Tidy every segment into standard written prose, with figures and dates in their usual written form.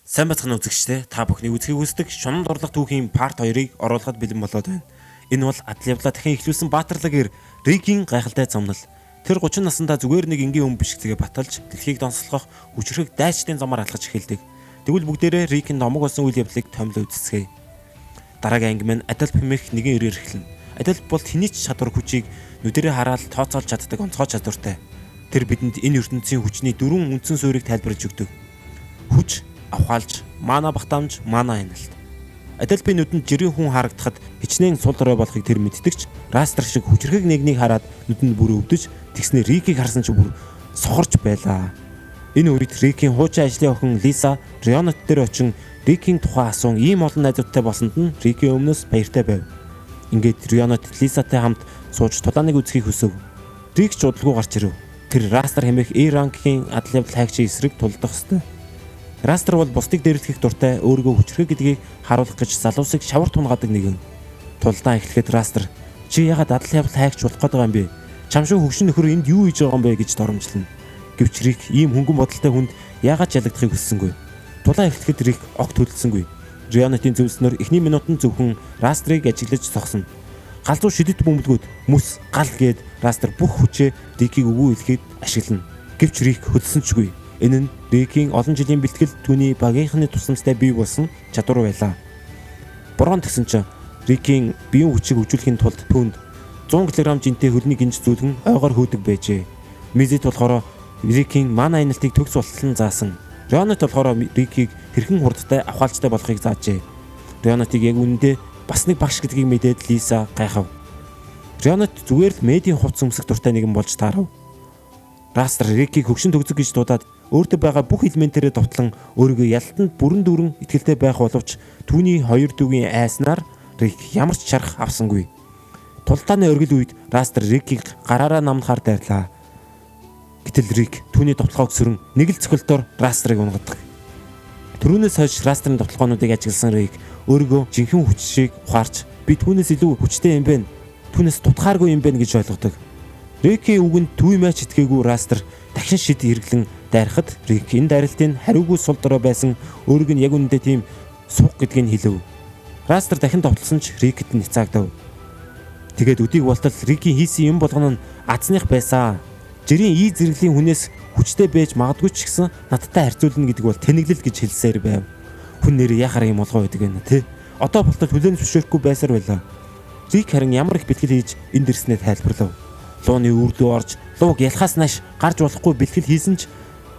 Сайн бацхан үзэгчдээ, та бүхний үзхийг хүсдэг Шунанд орлох түүхийн part 2-ыг оруулахад бэлэн болоод байна. Энэ бол адал явдлаа дахин эхлүүлсэн баатарлаг эр Рикийн гайхалтай зомнол. Тэр 30 наснда зүгээр нэг энгийн хүн биш гэдгээ баталж, дэлхийг донсолгох хүчрхэг дайчдын замаар алхаж эхэлдэг. Тэгвэл бүгдээрээ Рикийн домог болсон үйл явдлыг томилон үздэцгээе. Дараагийн анги маань Адольф хэмээх нэгэн эрээр эхэлнэ. Адольф бол хэний ч чадвар хүчийг нүдэрээ хараад тооцоолж чаддаг онцгой чадвартай. Тэр бидэнд энэ ертөнцийн хүчний дөрвөн үндсэн суурийг тайлбарлаж өгдөг. Хүч, авхаалж, мана багтаамж, мана хяналт. Адольфын нүдэнд жирийн хүн харагдахад хичнээн сул дорой болохыг тэр мэддэг ч Растер шиг хүчрхэг нэгнийг хараад нүдэнд бүр өвдөж, тэгснээр Рикийг харсан ч бүр сохорч байлаа. Энэ үед Рикийн хуучин ажлын охин Лиса Рионот дээр очин Рикийн тухай асуун ийм олон найзуудтай болсонд нь Рикийн өмнөөс баяртай байв. Ингээд Рионот Лисатай хамт сууж тулааныг үзэхийг хүсэв. Рик ч удалгүй гарч ирэв. Тэр Растер хэмээх A rank-ийн адал явдал хайгчийн эсрэг тулдах ёстой. Растер бол бусдыг дээрлэхийг дуртай, өөрийгөө хүчрхэг гэдгийг харуулах гэж залуусыг шавар тунгадаг нэгэн. Тулдаан эхлэхэд Растер "Чи яагаад адал явдал хайгч болох гээд байгаа юм бэ? Чам шиг хөгшин нөхөр энд юу хийж байгаа юм бэ?" гэж доромжлно. Гэвч Рик ийм хөнгөн бодолтой хүнд яагаад ч ялагдахыг хүссэнгүй. Тулаан эхлэхэд Рик огт хөдөлсөнгүй. Рионотын зөвлөснөөр эхний минутанд зөвхөн Растрыг ажиглаж зогсно. Галзуу шидэт бөмбөлгүүд, мүс, гал гээд Растер бүх хүчээ Рикийг үгүй хэлэхэд ашиглана. Гэвч Рик хөдөлсөн чгүй. Энэ нь Рикийн олон жилийн бэлтгэл, түүний багийнхны тусламжтай бий болсон чадвар байлаа. Борон тэгсэн чинь Рикийн биеийн хүчийг хөгжүүлэхийн тулд түүнд 100 кг жинтэй хөлний гинж зүүлгэн ойгоор хөөдөг байжээ. Мизит болохоор Рикийн мана хяналтыг төгс болтол нь заасан. Рионот болохоор Рикийг хэрхэн хурдтай, авхаалжтай болохыг заажээ. Рионотыг яг үнэндээ бас нэг багш гэдгийг мэдээд Лиса гайхав. Рионот зүгээр л медийн хувцас өмсөх дуртай нэгэн болж таарав. Растер Рикийг хөгшин төгзөг гэж дуудаад өөртөө байгаа бүх элементээрээ довтлон өөрийгөө ялалтанд бүрэн дүүрэн итгэлтэй байх боловч түүний хоёр дүүгийн айснаар Рик ямар ч шарах авсангүй. Тулдааны оргил үед Растер Рикийг гараараа намнахаар дайрлаа. Гэтэл Рик түүний довтолгоог сөрөн нэг л цохилтоор Растерыг унгадаг. Түрүүнээс хойш Растерын довтолгоонуудыг ажигласан Рик өөрийгөө жинхэнэ хүч шиг ухаарч, би түүнээс илүү хүчтэй юм бэ? Түүнээс дутхааргүй юм бэ гэж ойлгодог. Рикийн үгэнд түймээч итгээгүй Растер дахин шид эргэлэн дайрахад Рик энэ дайралтын хариугүй сул дорой байсан өөрийг нь яг үнэндээ тийм суг гэдгийг хэлэв. Растер дахин довтлсон ч Рикэд нь няцаагдав. Тэгээд өдийг болтол Рикийн хийсэн юм болгоно нь азных байсан. Жирийн ий зэрэглэлийн хүнээс хүчтэй байж магадгүй ч гэсэн надтай харьцуулна гэдэг бол тэнэглэл гэж хэлсээр байв. Хүн нэрээ яхаар юм болгоо байдаг юм те. Одоо болтол хүлээн зөвшөөрөхгүй байсаар байлаа. Рик харин ямар их бэлтгэл хийж энд ирснээ тайлбарлав. Лууны үүрлүү орж лууг ялхаас нааш гарч болохгүй бэлтгэл хийсэн ч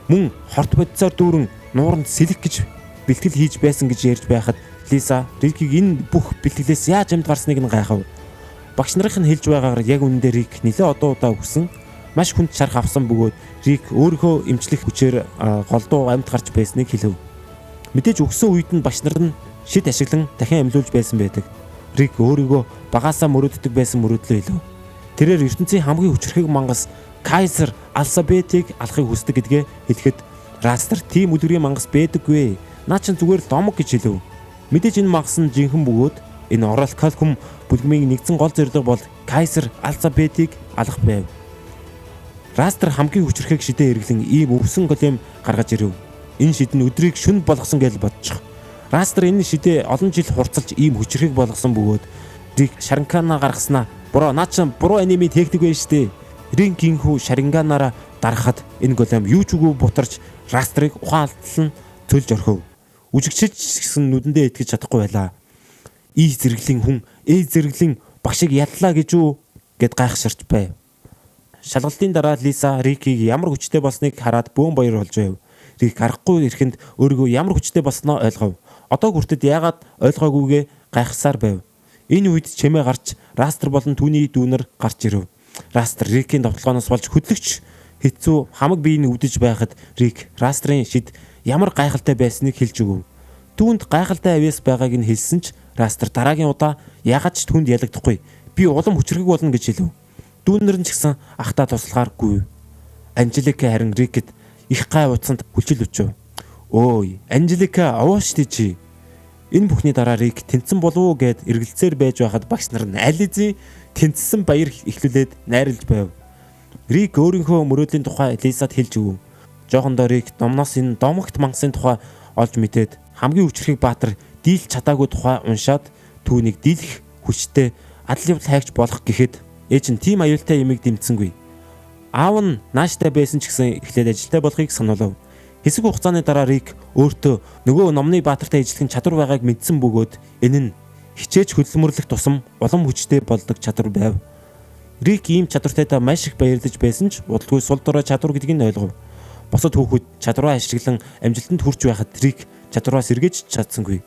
мөн хорт бодисоор дүүрэн нууранд сэлэх гэж бэлтгэл хийж байсан гэж ярьж байхад Лиса Рикийг энэ бүх бэлтгэлээс яаж амьд гарсныг нь гайхав. Багш нарын нь хэлж байгаагаар яг үнэндээ Рик нэлээд одоо удаа өгсөн, маш хүнд шарх авсан бөгөөд Рик өөрийнхөө эмчлэх хүчээр голдуу амьд гарч байсныг хэлэв. Мэдээж өгсөн үед нь багш нар нь шид ашиглан дахин амьлуулж байсан байдаг. Рик өөрийгөө багаасаа мөрөөддөг байсан мөрөөдлөө хэлэв. Тэрээр ертөнцийн хамгийн хүчрхэг мангас Кайзер Алсабетийг алахыг хүсдэг гэдгээ хэлэхэд Растер тийм үлгэрийн мангас байдаггүй. Наа чин зүгээр л домог гэж хэлэв. Мэдээж энэ мангас нь жинхэнэ бөгөөд энэ Оралкалкум бүлгмийн нэгдсэн гол зорилго бол Кайзер Алсабетийг алах байв. Растер хамгийн хүчрхэг шидээ эргэлэн ийм өвсөн голем гаргаж ирэв. Энэ шид нь өдрийг шөнө болгосон гэж бодчих. Растер энэ шидээ олон жил хурцлж ийм хүчрхэг болгосон бөгөөд Рик Шаринкана гаргаснаа "Буруу, наа чин буруу аниме техник байж штэ." Ринкинхүү Шаринганаараа дарахад энэ голем юу ч үгүй бутарч Растерыг ухаан алдал нь цөлж орхив. Үжигчж гэсэн нүдэндээ итгэж чадахгүй байлаа. И зэрэглэлийн хүн Э зэрэглэлийн багшийг яллаа гэж үү гэд гайхширч байв. Шалгалтын дараа Лиса Рикийг ямар хүчтэй болсныг хараад бөөн баяр болж байв. Рик аргагүй ирэхэнд өөрийгөө ямар хүчтэй болсноо ойлгов. Одоо хүртэд яагаад ойлгоогүйгээ гайхсаар байв. Энэ үед чимээ гарч Растер болон түүний дүүнер гарч ирэв. Растер Рикийн довтолгооноос болж хөдлөгч хэцүү хамаг биеийг өвдөж байхад Рик Растерын шид ямар гайхалтай байсныг хэлж өгөв. Түүнд гайхалтай авьяас байгааг нь хэлсэн ч Растер дараагийн удаа яагаад ч түүнд ялагдахгүй. Би улам хүчрхэг болно гэж хэлэв. Дүүнер нь ч гэсэн ахтаа туслахааргүй. Анжелика харин Рикэд их гай утсанд хүлчил өчөв. Өөй, Анжелика, овоо штэ чи. Энэ бүхний дараа Рик тэнцсэн болов уу гэд эргэлзээр байж байхад багш нар нь аль эзэн тэнцсэн баяр эхлүүлээд найрлаж байв. Рик өөрийнхөө мөрөөдлийн тухай Лисад хэлж өгөв. Жоохондоо Рик номноос энэ домогт мангасын тухай олж мэдээд хамгийн хүчрхэг баатар дийлж чадаагүй тухай уншаад түүнийг дийлэх хүчтэй адал явдал хайгч болох гэхэд ээж нь тийм аюултай юмыг дэмжсэнгүй. Аав нь нааштай байсан ч гэсэн эхлээд ажилтай болохыг сануулав. Хэсэг хугацааны дараа Рик өөртөө нөгөө номны баатартай ижилхэн чадвар байгааг мэдсэн бөгөөд энэ нь хичээж хөдөлмөрлөх тусам улам хүчтэй болдог чадвар байв. Рик ийм чадвартайдаа маш их баярлаж байсан ч удалгүй сул дорой чадвар гэдгийг нь ойлгов. Бусад хүүхэд чадвараа ашиглан амжилтанд хүрч байхад Рик чадвараа сэргээж чадсангүй.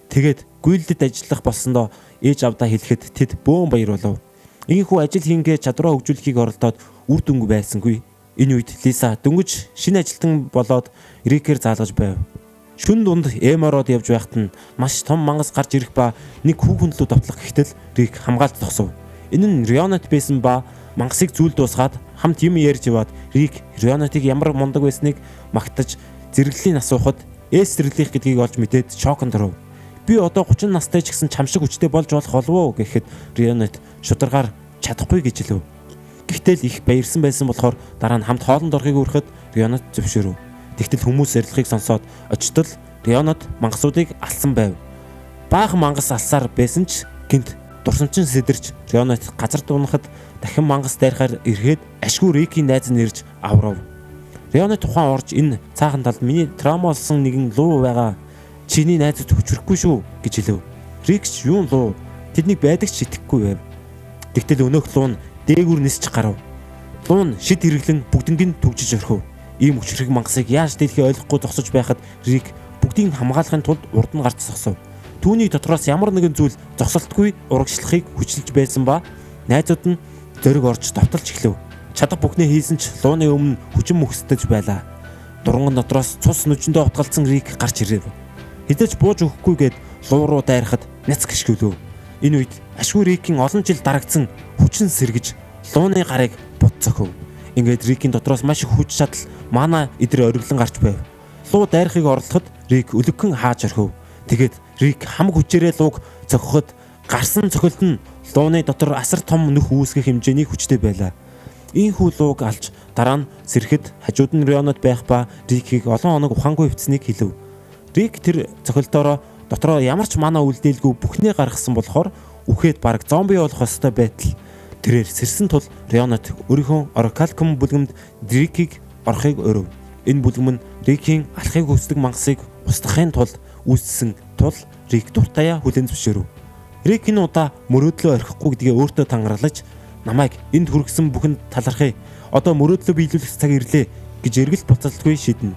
Тэгээд гүйлдэд ажиллах болсондоо ээж авдаа хэлэхэд тэд бөөн баяр болов. Ийхүү ажил хийнгээ чадвараа хөгжүүлэхийг оролдоод үр дүнгүй байсангүй. Энэ үед Лиса дөнгөж шинэ ажилтан болоод Рикээр заалгаж байв. Шүн дунд Эмород явж байхад нь маш том мангас гарч ирэх ба нэг хүүхэн лүү довтлох гэхтэл Рик хамгаалт зогсов. Энэ нь Рионот байсан ба мангасыг зүйл дуусгаад хамт юм ярьж яваад Рик Рионотыг ямар мундаг байсныг магтаж зэрэглэлийн асуухад эс зэрэглэх гэдгийг олж мэдээд шоконд оров. Би одоо 30 настай ч гэсэн чам шиг хүчтэй болж болох болов уу гэхэд Рионот шударгаар чадахгүй гэж хэлв. Гэвтэл их баярсан байсан болохоор дараа нь хамт хоолнд орохыг өрөхөд Рионот зөвшөөрөв. Тэгтэл хүмүүс ярилцахыг сонсоод очтол Рионот мангасуудыг алсан байв. Баахан мангас алсаар байсан ч гинт дурсамчин сэдэрч Рионот газар дунахад дахин мангас дайрахаар ирэхэд ашгүй Рикийн найз нь ирж аврав. Рионот тухайн орж энэ цаахан талд миний траума болсон нэгэн луу байгаа. Чиний найзад хүчрэхгүй шүү гэж хэлв. Рик ч юун луу тэднийг байдаг ч итгэхгүй байв. Тэгтэл өнөөх луу нь дээгүүр нисч гарав. Луу нь шид хэрэглэн бүгднийг нь түгжиж орхив. Ийм хүчрхэг мангасыг яаж дийлхээ ойлгохгүй зогсож байхад Рик бүгдийг хамгаалахын тулд урд нь гарч зогсов. Түүний дотроос ямар нэгэн зүйл зогсолтгүй урагшлахыг хүчилж байсан ба найзууд нь зориг орж довтолж эхлэв. Чадах бүхнээ хийсэн ч лууны өмнө хүчин мөхсдөж байлаа. Дуранган дотроос цус нүжиндээ утгалцсан Рик гарч ирэв. Хэзээ ч бууж өгөхгүйгээд луу руу дайрахад няц гიშгэлв. Энэ үед ашгүй Рикийн олон жил дарагдсан хүчин сэргэж лууны гарыг бут цохив. Ингээд Рикийн дотроос маш их хүч чадал мана эдэр ориглон гарч байв. Луу дайрахыг оролдоход Рик өлөгхөн хааж орхив. Тэгээд Рик хамаг хүчээрээ лууг цохиход гарсан цохилт нь лууны дотор асар том нүх үүсгэх хэмжээний хүчтэй байлаа. Ийхүү лууг алж дараа нь сэрэхэд хажууд нь Рионот байх ба Рикийг олон хоног ухаангүй хэвтсэнийг хэлв. Рик тэр цохилтоороо дотроо ямар ч мана үлдээлгүй бүхнээ гаргасан болохоор үхээд бараг зомби болох ёстой байтал тэрээр сэрсэн тул Рионот өөрийнхөө Оракалкум бүлгэмд Рикийг орохыг өрөв. Энэ бүлгэм нь Рикийн алхахыг хүсдэг мангасыг устгахын тулд үүссэн тул Рик дуртаяа хүлээн зөвшөөрөв. Рик энэ удаа мөрөөдлөө орхихгүй гэдгээ өөртөө тангарлаж намайг энд хүргэсэн бүхэнд талархъя. Одоо мөрөөдлөө биелүүлэх цаг ирлээ гэж эргэлт буцалтгүй шийднэ.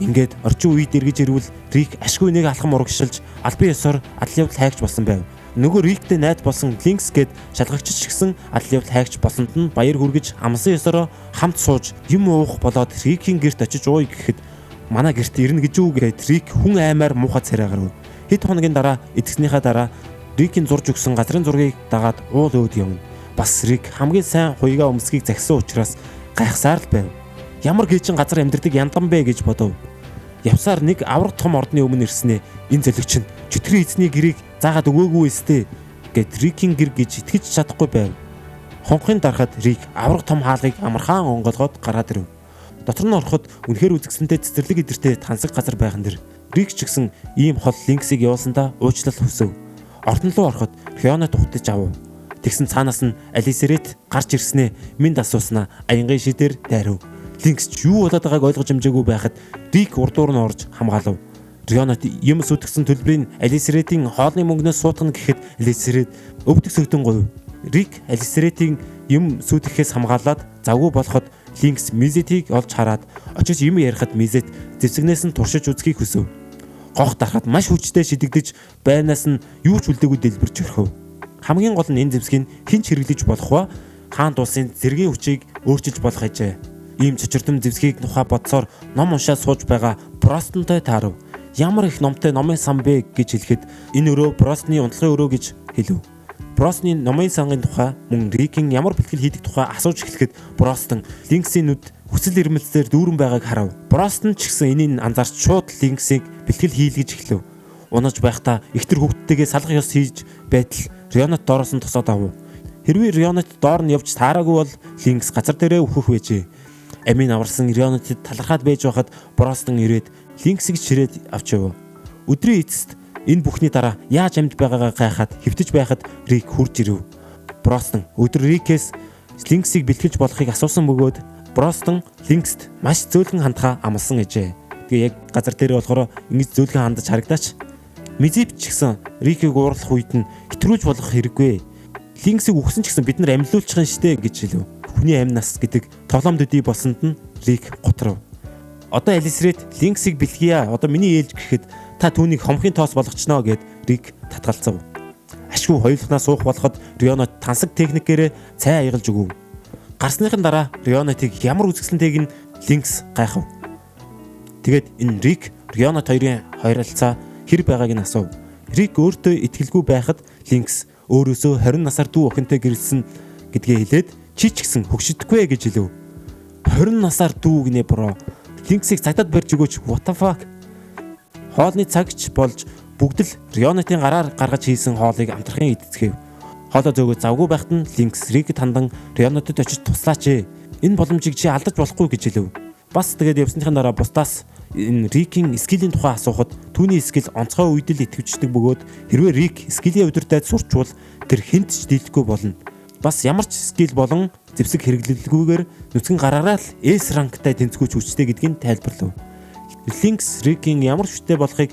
Ингээд орчин үед эргэж ирвэл Рик ашгүй нэг алхам урагшилж албан ёсоор адал явдал хайгч болсон байв. Нөгөө Риктэй найз болсон Линкс гээд шалгагч ч гэсэн адал явдал хайгч болсонд нь баяр хүргэж амлсан ёсороо хамт сууж юм уух болоод Рикийн гэрт очиж ууя гэхэд манай гэрт ирнэ гэж үү гээд Рик хүн аймаар муухай царай гарав. Хэд хоногийн дараа эцэгснийхаа дараа Рикийн зурж өгсөн газрын зургийг дагаад уул өөд явна. Бас Рик хамгийн сайн хуйгаа өмсгийг захисан учраас гайхсаар л байв. Ямар гээчин газар амьдардаг яндан бэ гэж бодов. Явсаар нэг авраг том ордны өмнө ирснээ энэ зөлөгч нь чөтгөрийн эзний гэрийг заагаад өгөөгүй өстэй гэд Рикийн гэр гэж итгэж чадахгүй байв. Хонхын дарахад Рик авраг том хаалгыг амархан онгойлгоод гараад ирэв. Дотор нь ороход үнэхээр үзэсгэлэнтэй цэцэрлэг эдэртэй тансаг газар байхан дэр Рик ч гэсэн ийм хол Линксийг явуулсандаа уучлал хүсэв. Ордон руу ороход Хионот ухтаж авав. Тэгсэн цаанаас нь Алисерет гарч ирснээ минь асууснаа аянгийн шидээр дайрав. Линкс ч юу болоод байгааг ойлгож амжаагүй байхад Рик урдуур нь орж хамгаалав. Рионот юм сүйтгэсэн төлбөрийг Алисеретийн хоолны мөнгнөөс суудгана гэхэд Алисерет өвдөг сөгдөн говь. Рик Алисеретийн юм сүйтгэхээс хамгаалаад завгүй болоход Линкс Мизетийг олж хараад очиж юм ярихад Мизет зэвсэгнээс нь туршиж үзхийг хүсэв. Гох дарахад маш хүчтэй шидэгдэж байнаас нь юу ч үлдээгүй дэлбэрч орхив. Хамгийн гол нь энэ зэвсгийг хэн ч хэрэглэж болох ба хаан дуусын зэргийн хүчийг өөрчилж болох ажээ. Ийм чочирдом зэвсгийг тухай бодсоор ном уншаад сууж байгаа Бростонтой таарав. Ямар их номтой номын сан бэ гэж хэлэхэд энэ өрөө Бростны унтлагын өрөө гэж хэлв. Бростны номын сангийн тухай мөн Рикийн ямар бэлтгэл хийдэг тухай асууж эхлэхэд Бростон Линксийн нүд хүсэл эрмэлзлээр дүүрэн байгааг харав. Бростон ч гэсэн энийг анзаарч шууд Линксийг бэлтгэл хийлгэж эхлэв. Унаж байхдаа ихтер хүүхдтэйгээ салгах ёс хийж байтал Рионот доороос нь тосоод авав. Хэрвээ Рионот доор нь явж таараагүй бол Линкс газар дээрээ өөхөх байжээ. Амийн аварсан Рионотод талархаад байж байхад Бростон ирээд Линксийг чирээд авч яв. Өдрийн эцэст энэ бүхний дараа яаж амьд байгаагаа гайхаад хэвтэж байхад Рик хурж ирэв. Бростон өдөр Рикээс Линксийг бэлтгэлж болохыг асуусан бөгөөд Бростон Линкст маш зөөлхөн хандхаа амласан гэжээ. Тэгээ яг газар дээр болохоор ингэж зөөлхөн хандаж харагдаач. Мизип ч гэсэн Рикийг уурлах үед нь хэтрүүлж болох хэрэггүй. Линксийг үхсэн ч гэсэн бид нар амьлуулчих юм штэ гэж хэлв. Хүний амь нас гэдэг тоглоом төдий болсонд нь Рик готров. Одоо Алисрет Линксийг бэлгийа. Одоо миний ээлж гэхэд та түүнийг хомхийн тоос болгочноо гэд Рик татгалзав. Ашгүй хоёулахнаа суух болоход Рионот тансаг техникээрээ цай аягалж өгөв. Гарсныхан дараа Рионотыг ямар үзэсгэлэнтэйг нь Линкс гайхав. Тэгээд энэ Рик Рионот хоёрын хоёралцаа хэр байгааг нь асуув. Рик өөртөө итгэлгүй байхад Линкс өөрөөсөө 20 насаар дүү охинтой гэрэлсэн гэдгээ хэлээд чи ч гэсэн хөгшөдөхгүй гэж хэлв. 20 насаар дүү гинэ bro. Линксийг цагдаад барьж өгөөч. What the fuck? Хоолны цагч болж бүгд л Рионотын гараар гаргаж хийсэн хоолыг амтрахын идцгээв. Хоолоо зөөгөө завгүй байхад нь Линкс Рикэд хандан Рионотод очиж туслаач ээ. Энэ боломжийг чи алдаж болохгүй гэж хэлв. Бас тэгээд явсныхаа дараа бусдаас энэ Рикийн skill ийн тухай асуухад түүний skill онцгой үед л идэвхждэг бөгөөд хэрвээ Рик skill ийн удирдаад сурчвал тэр хэнд ч дийлэхгүй болно. Бас ямар ч skill болон зэвсэг хэрэглэлгүйгээр нүцгэн гараараа л S rank тай тэнцвүүч хүчтэй гэдгийг тайлбарлав. Линкс Рикийн ямар хүчтэй болохыг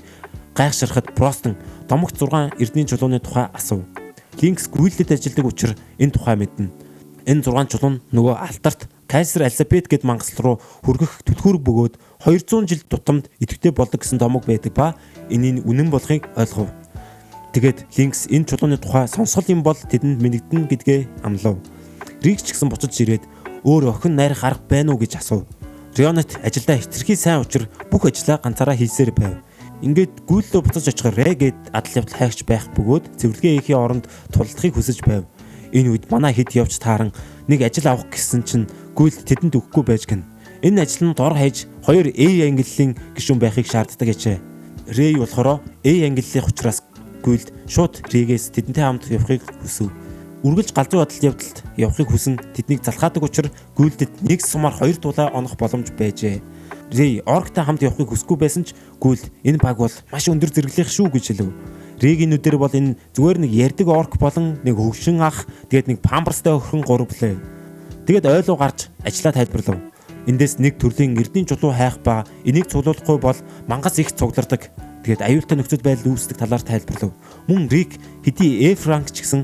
гайхширхад Простон домогт 6 эрдний чулууны тухай асуув. Линкс гүйлдэд ажилладаг учраа энэ тухай мэднэ. Энэ 6 чулуу нь нөгөө алтарт Кайсер Элизабет гэд мангас руу хүргэх түлхүүр бөгөөд 200 жил тутамд идэвхтэй болдог гэсэн домог байдаг ба энэний үнэн болохыг ойлгов. Тэгээд Линкс энэ чулууны тухай сонсгол юм бол тэдэнд мэдэгдэнэ гэдгээ амлав. Рик ч гэсэн буцаж ирээд өөр охин найрах арга байна уу гэж асуув. Рионот ажилдаа хэтэрхий сайн учраа бүх ажлаа ганцаараа хийсээр байв. Ингээд гүйллөө буцаж очихоор Рэ гэд адал явдал хайгч байх бөгөөд цэвэрлэгээ хийхийн оронд тулалдахыг хүсэж байв. Энэ үед манай хэд явж тааран нэг ажил авах гэсэн чинь гүйлд тэдэнд өгөхгүй байж гин. Энэ ажил нь дор хаяж 2 A ангиллын гишүүн байхыг шаарддаг гэжээ. Рэй болохоор A ангиллын учраас гүйлд шууд Рэгээс тэдэнтэй хамт явахыг хүсэв. Үргэлж галзуу адал явдалд явахыг хүсэн тэднийг залхаадаг учраа гүйлдэд нэг сумаар 2 дулаа онох боломж байжээ. Рэй орктой хамт явахыг хүсэхгүй байсан ч гүйлд энэ баг бол маш өндөр зэрэглэх шүү гэж хэлв. Рэгийн нүдээр бол энэ зүгээр нэг ярддаг орк болон нэг хөгшин ах тэгээд нэг памперстай охин гурвлээ. Тэгээд ойлуу гарч ажлаа тайлбарлав. Эндээс нэг төрлийн эрдний чулуу хайх ба энийг цуглуулахгүй бол мангас их цуглардаг. Тэгээд аюултай нөхцөл байдал үүсдэг талаар тайлбарлав. Мөн Рик хэдий F rank ч гэсэн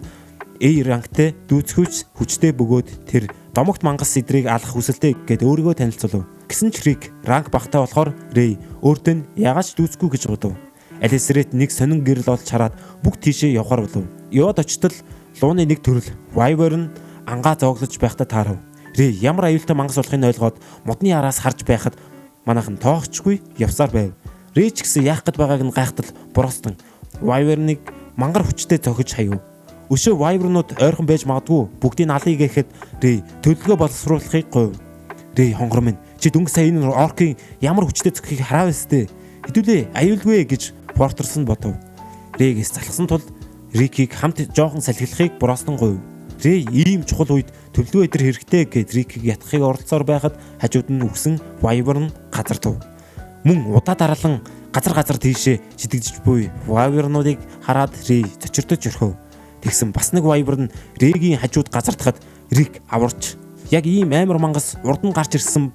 A rank тай дүүцхүүч хүчтэй бөгөөд тэр домогт мангас эдрийг алах хүсэлтэй гэд өөрийгөө танилцуулав. Гэсэн ч Рик rank багтай болохоор Рэй өөртөө нь яагаад ч дүүцэхгүй гэж бодов. Алисрет нэг сонин гэрэл олж хараад бүгд тийшээ явахар болов. Яваад очтол лууны нэг төрөл Wyvern ангаа зооглож байхдаа таарав. Рэй ямар аюултай мангас болохыг ойлгоод модны араас харж байхад манайхан тоохчгүй явсаар байв. Рэй ч гэсэн яах гээд байгааг нь гайхтал Бростон Wyvern-ыг мангар хүчтэй цохиж хаяв. Өшөө Wyvern-ууд ойрхон байж магадгүй бүгдийг алъя гэхэд Рэй төлөвлөгөө боловсруулахыг говь. Рэй хонгор минь чи дөнгөж сая энэ оркийн ямар хүчтэй цохихыг хараа өстэй. Хэдүүлээ аюулгүй гэж Портерсон бодов. Рэгээс залхсан тул Рикийг хамт жоохон салхилахыг Бростон говь. Рэй ийм чухал үед төлөвлөгөө өдр хэрэгтэй гэд Рикийг ятгахыг оролцоор байхад хажууд нь үгсэн Wyvern газардав. Мөн удаа дараалан газар газар тийшээ шидэгдэж буй Wyvern-уудыг хараад Рэй цочирдож орхив. Тэгсэн бас нэг Wyvern Рэгийн хажууд газардахад Рик аварч яг ийм амар мангас урд нь гарч ирсэн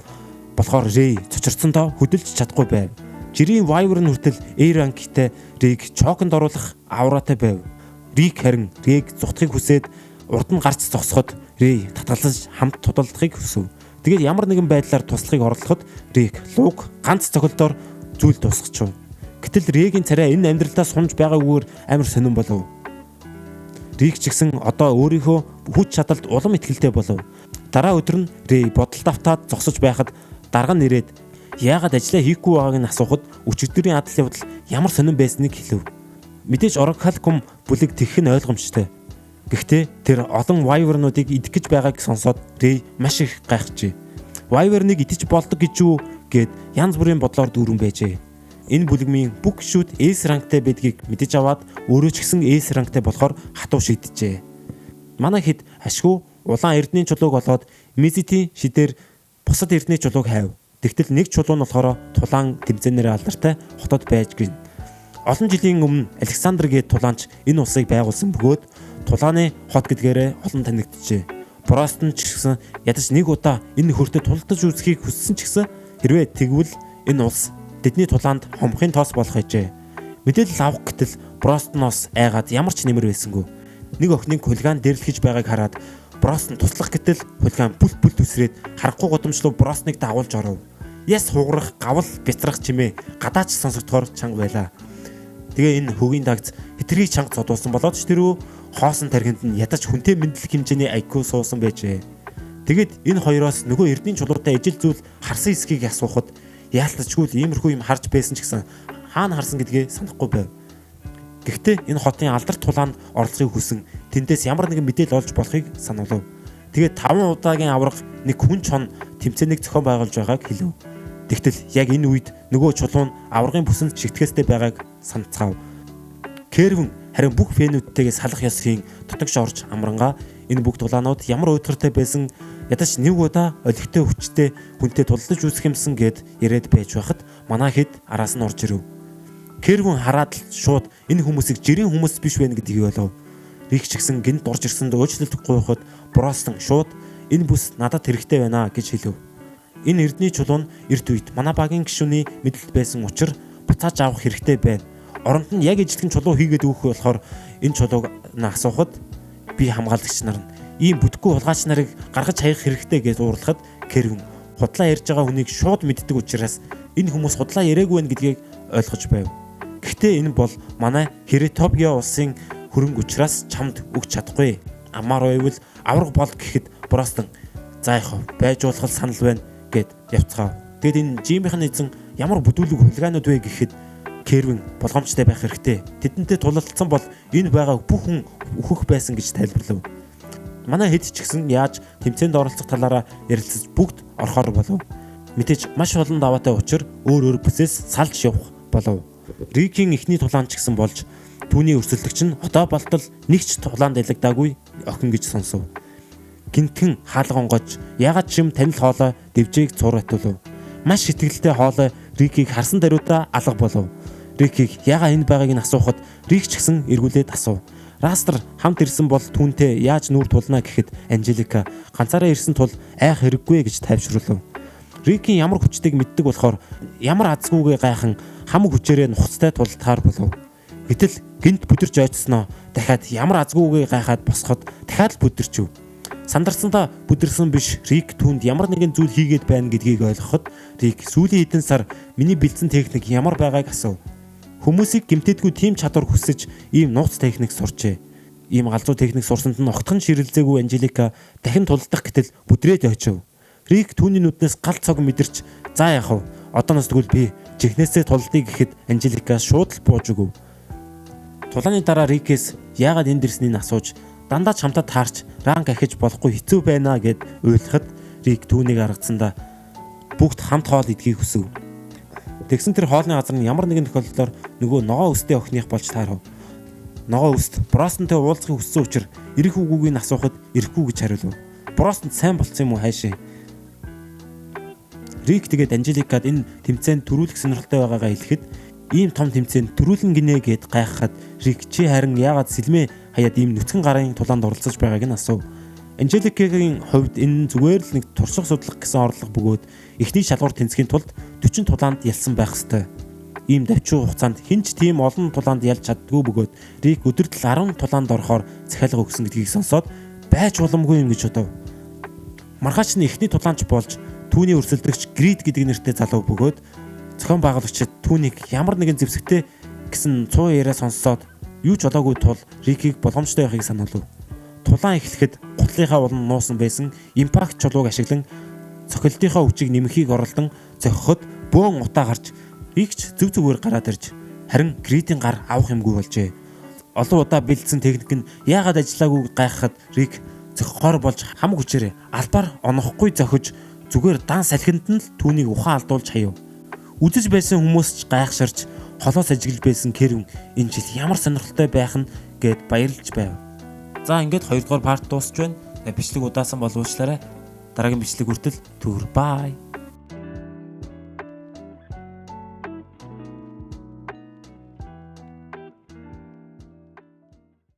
болохоор Рэй цочирдсондоо хөдөлж чадахгүй байв. Жирийн Wyvern хүртэл A rank тай Рэг choke онд оруулах ауратай байв. Рик харин Рэг зугтахыг хүсээд урд нь гарч зогсоход Рэй татгалзаж хамт тудалдахыг хүсэв. Тэгээд ямар нэгэн байдлаар туслахыг оролдоход Рик лууг ганц цохилдоор зүйл дуусгачихв. Гэтэл Рэгийн царай энэ амьдралдаа сунж байгаагүйгээр амар сонирн болов. Рик ч гэсэн одоо өөрийнхөө хүч чадалд улам итгэлтэй болов. Дараа өдөр нь Рэй бодолд автаад зогсож байхад дарга нь ирээд яагаад ажлаа хийхгүй байгааг нь асуухад өчигдрийн адал явдал ямар сонирн байсныг хэлв. Мэдээж Орогхалкум бүлэг тэгэх нь ойлгомжтой. Гэхдээ тэр олон Wyvern-уудыг идэх гэж байгааг сонсоод Рэй маш их гайхажээ. Wyvern-ыг идэж болдог гэж юу гэд янз бүрийн бодлоор дүүрэн байжээ. Энэ бүлэгмийн бүх гишүүд S rank тай байдгийг мэдэж аваад өөрөө ч гэсэн S rank тай болохоор хатуу шийджээ. Манай хэд ашгүй улаан эрдний чулууг олоод Мизитийн шидээр бусад эрдний чулууг хайв. Тэгтэл нэг чулуу нь болохоор тулаан тэмцээнээр алдартай хотод байж гин. Олон жилийн өмнө Александр гээд тулаанч энэ улсыг байгуулсан бөгөөд тулааны хот гэдгээрээ олон танигджээ. Бростон ч гэсэн ядаж нэг удаа энэ нөхөртэй тулдаж үзэхийг хүссэн ч гэсэн хэрвээ тэгвэл энэ улс тэдний тулаанд хомхын тоос болох байжээ. Мэдээлэл авах гэтэл Бростоноос айгаад ямар ч нэмэр байсангүй. Нэг охиныг хулиган дэрлэхэж байгааг хараад Бростон туслах гэтэл хулиган бүл бүл төсрээд харахгүй гудамжлуу Бросныг дагуулж оров. Яс хугарах, гавл бяцрах чимээ гадаач сонсогдохоор чанга байлаа. Тэгээ энэ хөгийн дагц хитрхи чанга цодуулсан болоод ч тэрүү хоосон тархинд нь ядаж хүнтэй мэдлэх хэмжээний IQ суусан байжээ. Тэгээд энэ хоёроос нөгөө эрдний чулуутай ижил зүйл харсан эсхийг асуухад яалтчгүй л иймэрхүү юм харж байсан ч гэсэн хаана харсан гэдгээ санахгүй байв. Гэхдээ энэ хотын алдарт тулаанд оролцохыг хүсэн тэндээс ямар нэгэн мэдээлэл олж болохыг сануулв. Тэгээд 5 удаагийн авраг нэг хүн чон тэмцээнийг зохион байгуулж байгааг хэлв. Тэгтэл яг энэ үед нөгөө чулуу нь аваргын бүсэнд шигтгэхтэй байгааг санацгаав. Кервин харин бүх фэнүүдтэйгээ салах ёс хийн дотогш орж амрангаа энэ бүх тулаанууд ямар уйтгартай байсан ядаж нэг удаа олигтой хүчтэй хүнтэй тулдаж үзэх юмсан гэд яриад байж байхад манай хэд араас нь орж ирэв. Кервин хараад л шууд энэ хүмүүсийг жирийн хүмүүс биш байх гэдгийг ойлов. Рик ч гэсэн гинт орж ирсэнд уучлалт гуйхад Бростон шууд энэ бүс надад хэрэгтэй байна гэж хэлв. Энэ эрдний чулуу нь эрт үед манай багийн гишүүний мэдлэлд байсан учир буцааж авах хэрэгтэй байна. Оронд нь яг ижилхэн чулуу хийгээд өгөх болохоор энэ чулууг нь асуухад би хамгаалагч нар нь ийм бүтэхгүй хулгайч нарыг гаргаж хаях хэрэгтэй гэж уурлахад Кервин худлаа ярьж байгаа хүнийг шууд мэддэг учраас энэ хүмүүс худлаа яриаггүй байх гэдгийг ойлгож байв. Гэхдээ энэ бол манай Херетопиа улсын хөрөнгө учраас чамд өгч чадахгүй. Амар байвал авраг бол гэхэд Бростон за яах вэ? Байж болох санал байна гэд явцгаав. Тэгэд энэ жимийнхэн эзэн ямар бүдүүлэг хулиганууд вэ гэхэд Кервин болгоомжтой байх хэрэгтэй. Тэдэнтэй тулалдсан бол энэ байгаа бүх хүн өөхөх байсан гэж тайлбарлав. Манай хэд ч гэсэн яаж тэмцээнд оролцох талаараа ярилцаж бүгд орохоор болов. Мэдээж маш олон даваатай учир өөр өөр бүсээс салж явах болов. Рикийн эхний тулаан ч гэсэн болж түүний өрсөлдөгч нь одоо болтол нэг ч тулаанд ялагдаагүй охин гэж сонсов. Гинтхэн хаалга онгож ягаад ч юм танил хоолой дэвжээг цуур атуулав. Маш итгэлтэй хоолой Рикийг харсан даруйдаа алга болов. Рикийг ягаа энэ байгааг нь асуухад Рик ч гэсэн эргүүлээд асуув. Растер хамт ирсэн бол түүнтэй яаж нүүр тулна гэхэд Анжелика ганцаараа ирсэн тул айх хэрэггүй гэж тайвшруулв. Рикийн ямар хүчтэйг мэддэг болохоор ямар азгүйгээ гайхан хамаг хүчээрээ нухацтай тулдахаар болов. Гэтэл гинт бүдэрч ойцсноо дахиад ямар азгүйгээ гайхаад босоход дахиад л бүдэрчв. Сандарсандаа бүдэрсэн биш Рик түүнд ямар нэгэн зүйл хийгээд байна гэдгийг ойлгоход Рик сүүлийн хэдэн сар миний бэлдсэн техник ямар байгааг асуув. Хүмүүсийг гэмтээдгүй тийм чадвар хүсэж ийм нууц техник сурчээ. Ийм галзуу техник сурсанд нь огтхон ширэлзээгүй Анжелика дахин тулдах гэтэл бүдрээд очив. Рик түүний нүднээс гал цог мэдэрч за яах вэ? Одооноос тэгвэл би жихнээсээ тулдъя гэхэд Анжелика шууд л бууж өгөв. Тулааны дараа Рикээс яагаад энд ирснийг асууж дандаа чамтай таарч ранг ахиж болохгүй хэцүү байна гэд уйлахад Рик түүнийг аргацсандаа бүгд хамт хоол идэхийг хүсэв. Тэгсэн тэр хоолны газар нь ямар нэгэн тохиолдлоор нөгөө ногоо өстэй охиных болж таарав. Ногоо өст Бростонтой уулзахыг хүссэн учир ирэх үгүйг нь асуухад ирэхгүй гэж хариулв. Бростонд сайн болцсон юм уу хайшээ. Рик тэгээд Анжеликад энэ тэмцээнд төрүүлэх сонирхолтой байгаагаа хэлэхэд ийм том тэмцээнд төрүүлэн гинэ гэд гайхахад Рик чи харин яагаад сэлмээ хаяад ийм нүцгэн гарын тулаанд оролцож байгааг нь асуув. Анжеликагийн хувьд энэ нь зүгээр л нэг турших судлах гэсэн орлого бөгөөд эхний шалгуур тэнцэхийн тулд 40 тулаанд ялсан байх ёстой. Ийм давчуу хугацаанд хэн ч тийм олон тулаанд ялж чаддгүй бөгөөд Рик өдөртөл 10 тулаанд орохоор захиалга өгсөн гэдгийг сонсоод байж боломгүй юм гэж бодов. Маргааш нь эхний тулаанч болж түүний өрсөлдөгч Грид гэдэг нэртэй залуу бөгөөд зохион байгуулагчид түүнийг ямар нэгэн зэвсэгтэй гэсэн цуу яриа сонссоод юу ч болоогүй тул Рикийг боломжтой байхыг сануулв. Тулаан эхлэхэд гутлынхаа улам нуусан байсан импакт чулууг ашиглан цохилтынхаа хүчийг нэмэхийг оролдон зохиход бөөн утаа гарч Рикч зөв зүгээр гараад ирж харин Гридийн гар авах юмгүй болжээ. Олон удаа бэлдсэн техник нь яагаад ажиллаагүй гайхахад Рик зохихоор болж хамаг хүчээрээ албаар онохгүй зохиж зүгээр дан салхинд нь л түүнийг ухаан алдуулж хаяв. Үзэж байсан хүмүүс ч гайхширч холоос ажиглаж байсан Кервин энэ жил ямар сонирхолтой байх нь гэд баярлж байв. За ингээд 2 дугаар парт дуусч байна. Бичлэг удаасан бол уучлаарай. Дараагийн бичлэг хүртэл түр бай.